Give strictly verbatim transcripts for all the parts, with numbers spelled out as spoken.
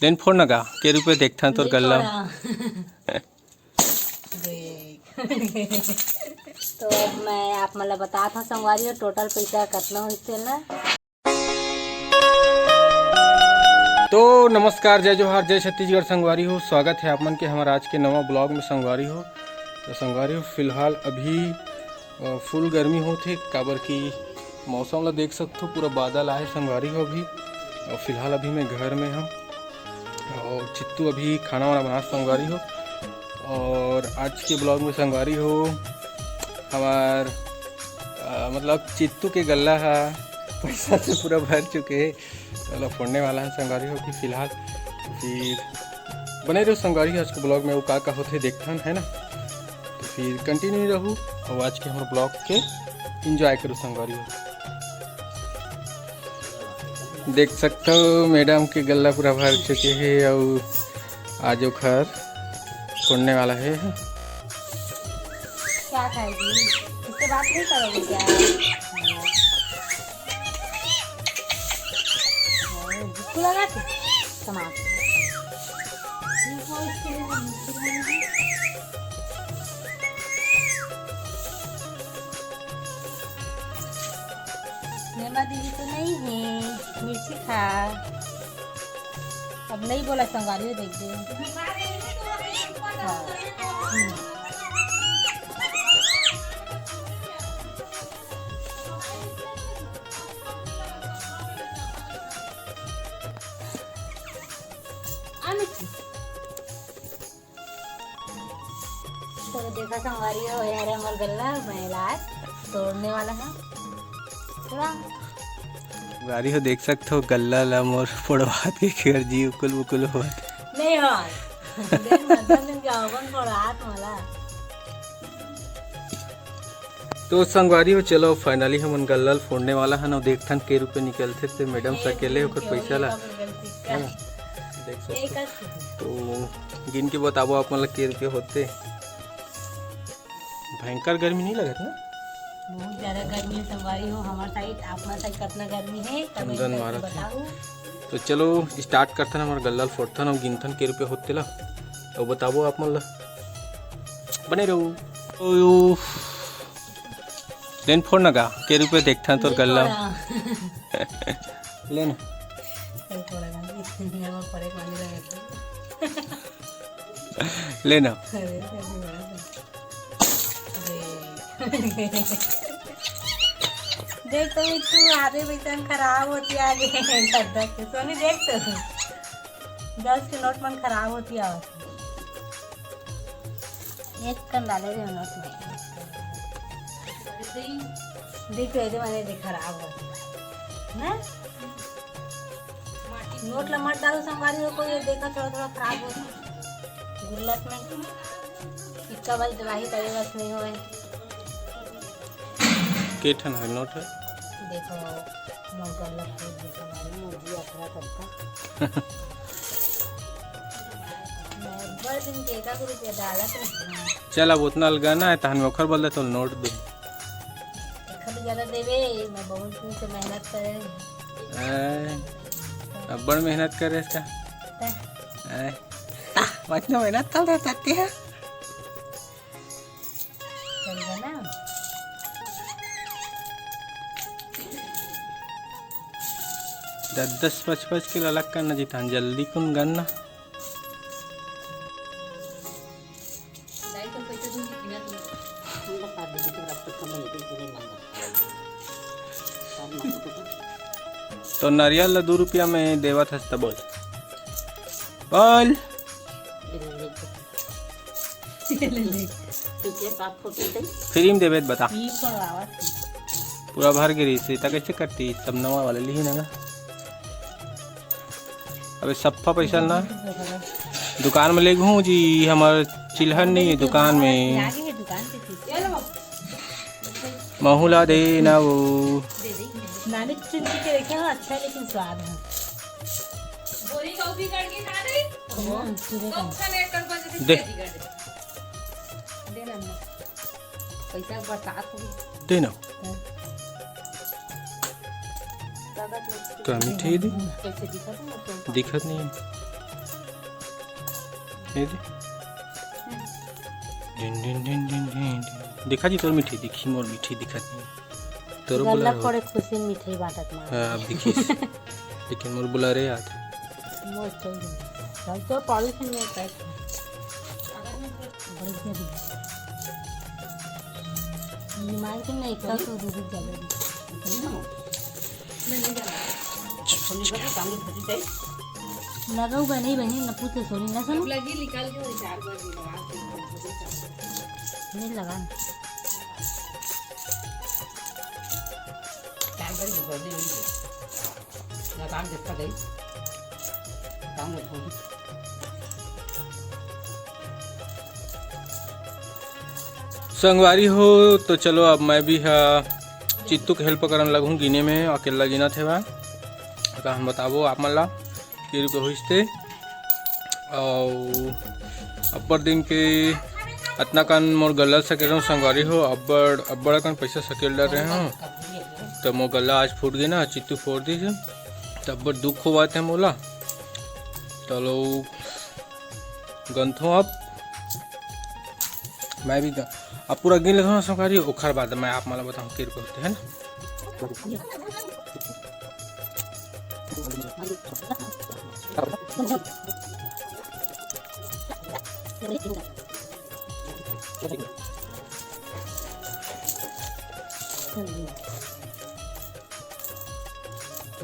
देन फोड़ न गा, के रुपये देखथन तोर गल्ला। देख। तो अब मैं आप मन ला बतात हूँ संगवारी हो, टोटल पैसा कतना होइस तेला। तो नमस्कार, जय जोहार, जय छत्तीसगढ़ संगवारी हो। स्वागत है आप मन के हमारे आज के नवा ब्लॉग में संगवारी हो। तो संगवारी हो, फिलहाल अभी अ, फुल गर्मी होत हे, काबर कि मौसम ला देख सकथो, पूरा बादल आहे संगवारी हो अभी। और फिलहाल अभी मैं घर में हूँ और चित्तू अभी खाना वाना बना संगवारी हो। और आज के ब्लॉग में संगवारी हो हमार अ, मतलब चित्तू के गल्ला हा पैसा से पूरा भर चुके हे। तो ओला फोड़ने वाला है संगवारी हो कि फिलहाल। फिर बने रहो संगवारी हो आज के ब्लॉग में, वो का का होथे देखथन, है ना। तो फिर कंटिन्यू रहू और आज के हमारे ब्लॉग के एंजॉय करू संगवारी हो। देख सकते हो मैडम के गल्ला पूरा भर चुके हैं और आज ओखर फोड़ने वाला है। क्या खाएगी? इससे बात नहीं करोगे क्या? गुस्सा लगा के समाज। नेमा दीदी तो नहीं है, मिर्ची खा। अब नहीं बोला संगवारी हो, देख दे। हाँ। हम्म। आ मिर्ची। तो देखा संगवारी हो, यार हमर गल्ला मैं लास्ट तोड़ने वाला है। थोड़ा गाड़ी हो देख सकथो, गल्ला ला मोर फोड़वात के खेर जी उकुल मुकुल होत। नहीं हो। देख ना, दस दिन के अवगन फोड़ात मला। तो संगवारी हो, चलो फाइनली हमन गल्ला ल फोड़ने वाला हन, अउ देखथन के रुपये निकलथे, ते मैडम सकेले ओकर पैसा ला। है ना? देख सकथो। तो गिन के बताबो आप मन ला के रुपये होते। भयंकर गर्मी नहीं लगत ना? बहुत ज्यादा गर्मी है संगवारी हो हमारे साइड। आप मन साइड कितना गर्मी है, comment करके बताओ। तो चलो स्टार्ट करथन हमर गल्ला ल फोड़थन अउ गिनथन के रुपये होते ला, अउ बताबो आप मन ला। बने रहो। ओ, लेन फोड़ ना गा, के रुपये देखथन तोर गल्ला। ले ना। चल फोड़ा गा, इतने में और पड़े पानी लगा। ले ना। अरे, अरे, बड़ा था। देख तो मिट्टू, आधे पैसा में खराब होती आगे। धक धक के। सोनी देख तो, दस के नोट मन खराब होती आवत। एक कन डाले रे नोट में। देख तो, ये माने देख खराब होती ना। नोट ला मत डालो संगवारी हो, कोई ये देखा थोड़ा थोड़ा खराब हो गुल्लक में। सिक्का बस दवाई करे बस नहीं होए। के ठन है नोट है? देखो, मोर गल्ला फूट गे संगवारी, मोर जी अखरा करता। मैं बड़ दिन के एक आध रुपया डालत नहीं। चल, अब उतना अलगा ना है, तहन में ओखर बदले तो नोट दे। एखर ज्यादा देवे, मैं बहुत दिन से मेहनत करे। ए, अब्बड़ मेहनत करे इसका। तै। ए, ता, इतना मेहनत कर रहे ताते हैं। चल बना। दस दस पच पच के ललक करना जीता, जल्दी कुन गन्ना। तो नरियल ला दू रुपया में देवत हस त बोल। बोल। फ्री में देबे त बता। पूरा भर गे रहिस, त कैसे करती? सब नवा वाला लिही ना। अबे सफ्फा पैसा ना दुकान में ले घूम जी, हमार चिल्हर नहीं है दुकान में। महू ला दे ना वो। नानी चुन के देखे हो, अच्छा है लेकिन स्वाद है। बोरी कॉफी करके खा रही? हम्म, पूरे का। दे। दे ना अम्मा। पैसा बरसात हो। दे ना। हाँ। का मीठे दे? कैसे दिखत है? दिखत नहीं है। ए दे। ढिन, ढिन, ढिन, ढिन, ढिन, ढिन। देखा जी, तोर मिठाई दिखी, मोर मिठाई दिखत नहीं। तोरो गल्ला बोला फोड़े खुशी में मिठाई बांटत मार। हाँ, अब दिखिस। लेकिन मोर बोला रे याद। मोर चल गई। चल तो पॉलिश में पैक। बढ़िया दिखा। निमाल के ना एक सौ तो दे दी जाएगी। लगऊ बा नहीं बनी, न पूछे सोनी, न सुनो। लगी निकाल के वही चार बार भी लगा के नहीं लगा। चार बार भी कर दे, वही दे। ना काम देखा गई। काम देखो। संगवारी हो, तो चलो, अब मैं भी हा चित्तू के हेल्प करन लगहूँ गिने में, अकेला गिनत हे बा। का हम बताबो आप मन ला, के रुपये होइस ते। अउ अब्बड़ दिन के अतना कन मोर गल्ला सकेल रहूँ संगवारी हो, अब्बड़, अब्बड़ अकन पैसा सकेल डर रहे हूँ। तो मोर गल्ला आज फूट गए ना, चित्तू फोड़ दी हे। तो अब्बड़ दुख होवत हे मोला। चलो, गनथों अब। मैं भी ग-, अब पूरा गिन लेथों ना संगवारी, ओखर बाद मैं आप मन ला बताहूँ के रुपये होते हैं ना।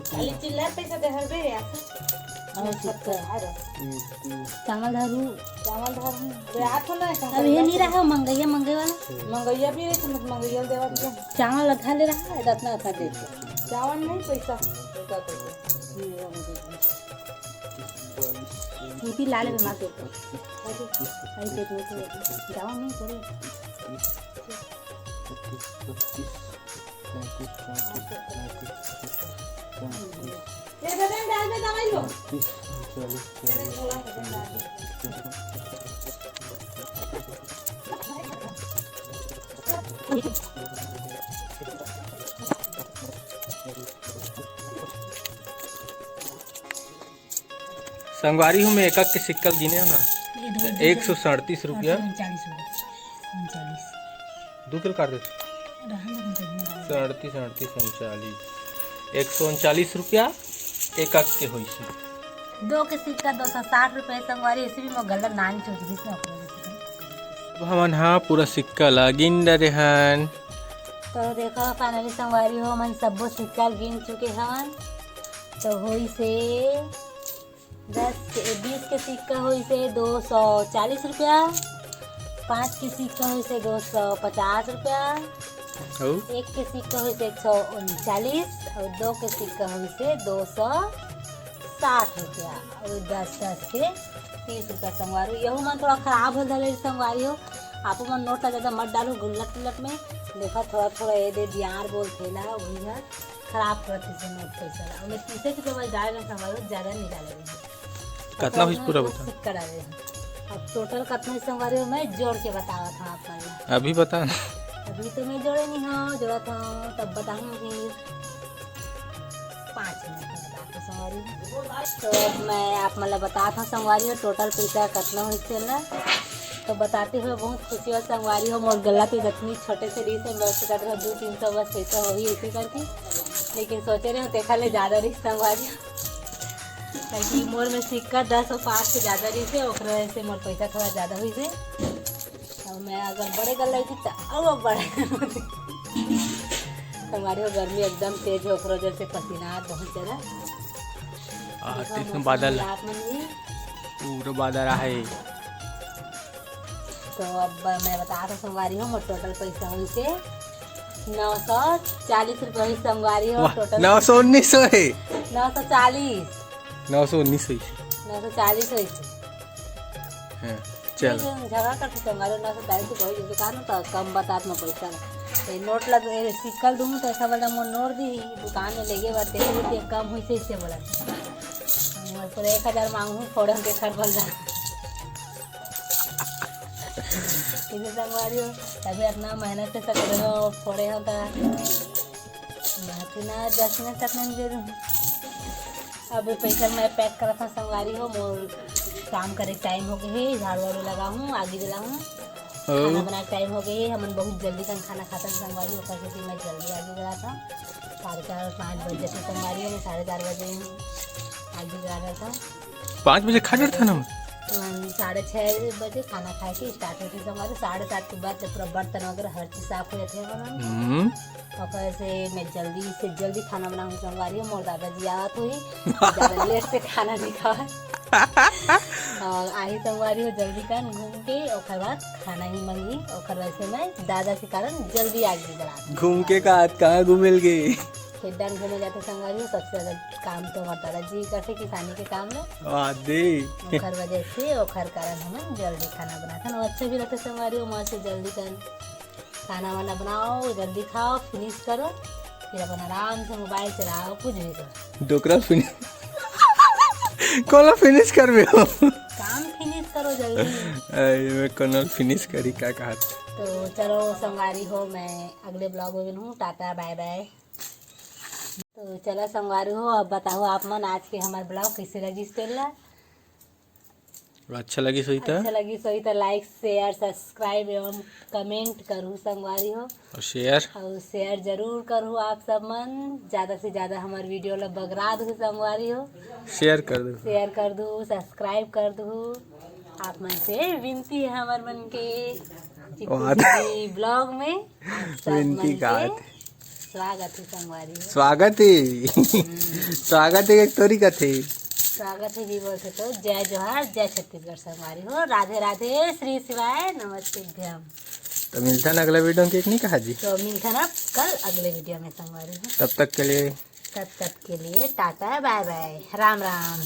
खाली चिल्लर पैसा दे हर बे, आसा। और चित्तर। चावल धरू। चावल धरू। बे, आठ होना है, अब ये नहीं रहा, मंगैया, मंगैया वाला। मंगैया भी है, तो मत मंगैया देवा दिया। चावल उठा ले रहा है, रत्ना उठा दे। चावल नहीं, पैसा। पैसा तो दे। ये भी ला ले, मार दे। अरे, अरे, पेट में तो चावल नहीं, सॉरी। पैंतीस, पैंतीस, पैंतीस, पैंतीस, पैंतीस, ये बटन डाल दे, दवाई लो। पैंतीस, चालीस, चालीस, चालीस। संगवारी हो, मैं एक एक के सिक्का ल गिने हो ना, ये दो, दो एक सौ सैंतीस रुपया। उनचालीस रुपया। उनचालीस। दू के ल काट दे। रहन दे, उनचालीस। सैंतीस, सैंतीस, उनचालीस। एक सौ उनचालीस रुपया एक एक के होइस। दो के सिक्का दो सौ साठ रुपया संगवारी, ऐसे भी मोर गला नान चुक गई इसमें अपने। अब हमन हा पूरा सिक्का ला गिन डरे हन। तो देखो finally संगवारी हो, हमन सब्बो सिक्का गिन चुके हन। तो होइस हे दस के, बीस के सिक्का होइस हे दो सौ चालीस रुपया, पाँच के सिक्का होइस हे दो सौ पचास रुपया, अउ? एक के सिक्का होइस हे एक सौ उनचालीस, अउ दो के सिक्का होइस हे दो सौ साठ रुपया, अउ दस दस के तीस रुपया संगवारी। यहू मन थोड़ा खराब हो जाले संगवारी हो, आपो मन नोट ला ज्यादा मत डालो गुल्लट उल्लट में। देखा थोड़ा थोड़ा ये दे दियार बोल थेला वही है। खराब करत हे नोट पैसा ला। ओमे तीसे के तो बस डाले रहे, संगवारी हो, ज्यादा नहीं डाले रहे। कितना होइस पूरा बता? सिक्का डाले रहे। अब total कितना होइस संगवारी हो, मैं जोड़ के बतावत हूँ आप मन ला। अभी बता ना। अभी तो मैं जोड़े नहीं हूँ, जोड़त हूँ तब बताऊंगी। पाँच मिनट में बताते संगवारी हो। तो अब मैं आप मन ला बतावत हूँ संगवारी हो, total पैसा कितना होइस तेला। तो बताते हुए बहुत खुशी हो संगवारी हो, मोर गला तो जतनी छोटे से रही से, मैं सोचत रहे दो तीन सौ बस पैसा होही ऐसे करके, लेकिन सोचे रहे तेखा ले ज्यादा रही संगवारी हो, ताकि मोर में सिक्का दस और पाँच से ज्यादा रही से, ओकरा वजह से मोर पैसा थोड़ा ज्यादा हुई से। और मैं अगर बड़े गला रही तो और बड़े संगवारी हो, गर्मी एकदम तेज हो, ओकरा वजह से पसीना बहुत ज्यादा। आ, देखो, तीस में मौसम बादल। आप मन भी। पूरा बादल आहे। तो अब मैं बतावत हूँ संगवारी हो, मोर total पैसा होइस हे नौ सौ चालीस रुपया होइस संगवारी हो, वाह, total नौ सौ उन्नीस होइस हे। नौ सौ चालीस। नौ सौ उन्नीस होइस हे। नौ सौ चालीस होइस हे। हाँ, चल। ये जो झगड़ा करते संगवारी हो, नौ सौ चालीस तो बहुत जल्दी, कारण तो कम बतात में पैसा। तो नोट लग, ए, सिक्का ल दूँ तो ऐसा वाला मोर नोट दी, दुकान में लेगे बार तेरे से कम होइस हे, इससे बोला। मैं पूरा एक हजार मांगू, फोड़े के सर बल जा। इसे संगवारी हो, तभी इतना मेहनत से सकते हो, फोड़े हो तो मैं इतना दस मिनट तक नहीं दे दूँ। अब ये पैसा मैं pack करत हूँ संगवारी हो, मोर काम करे टाइम हो गए हे, झाड़ू वाड़ू लगाहूँ, आगी जलाहूँ, खाना बनाए टाइम हो गए हे। हमन बहुत जल्दी कन खाना खाथन संगवारी, ओकर सेती मैं जल्दी आगी जलाता। साढ़े चार पाँच बज जाथे संगवारी, मैं साढ़े चार बजे आगी जला देता। पाँच बजे खा डरथन हम। साढ़े छः बजे खाना खाए के स्टार्ट होथे संगवारी। साढ़े सात के बाद जब पूरा बर्तन वगैरह हर चीज साफ हो जाथे हमन। ओकर से मैं जल्दी से जल्दी खाना बनाहूँ संगवारी हो। मोर दादाजी आवत होही, ज्यादा लेट से खाना नहीं खावय। और आही संगवारी हो जल्दी कन घूम के, ओकर बाद खाना ही मंगी। ओकर वजह से मैं दादा के कारण जल्दी आगी जला। घूम के का आज कहाँ घूमेल गे? खेत डान घूमे जाते संगवारी हो, सबसे ज्यादा काम तो मोर दादाजी करथे किसानी के काम में। वाह दे। ओकर वजह से, ओकर कारण हमन जल्दी खाना बनाथन। और अच्छा भी लगता संगवारी हो, मस्त जल्दी कन खाना वाना बनाओ, जल्दी खाओ, फिनिश करो, फिर अपन आराम से मोबाइल चलाओ, कुछ भी करो। डोकरा फिनिश कोला फिनिश करबे हो। काम फिनिश करो जल्दी। अरे मैं कोनो फिनिश करी का कहत। तो चलो संगवारी हो, मैं अगले ब्लॉग में मिलूँ। टाटा बाय बाय। तो चलो संगवारी हो, अब बताओ आप मन आज के हमार ब्लॉग कैसे लगिस तेला। अच्छा लगिस होही त? अच्छा लगिस होही त लाइक, शेयर, सब्सक्राइब एवं कमेंट करहु संगवारी हो। और शेयर। और शेयर जरूर करहु आप सब मन। ज्यादा से ज्यादा हमार वीडियो ला बगरा दहु संगवारी हो। शेयर कर दहु। शेयर कर दहु, सब्सक्राइब कर दहु। आप मन से विनती है हमार मन के चित्ती वाह। चित्ती ब्लॉग में आप सब विनती मन के का है। स्वागत है संगवारी हो। स्वागत है। स्वागत है एक तोरी कथे। स्वागत है भी बोलते तो जय जोहार, जय छत्तीसगढ़ संगवारी हो। राधे राधे, श्री शिवाय, नमस्ते भ्यम। तो मिलथन अगला वीडियो में, एक नहीं कहा जी। तो मिलथन अब कल अगले वीडियो में संगवारी हो। तब तक के लिए तब तक के लिए टाटा बाय बाय, राम राम।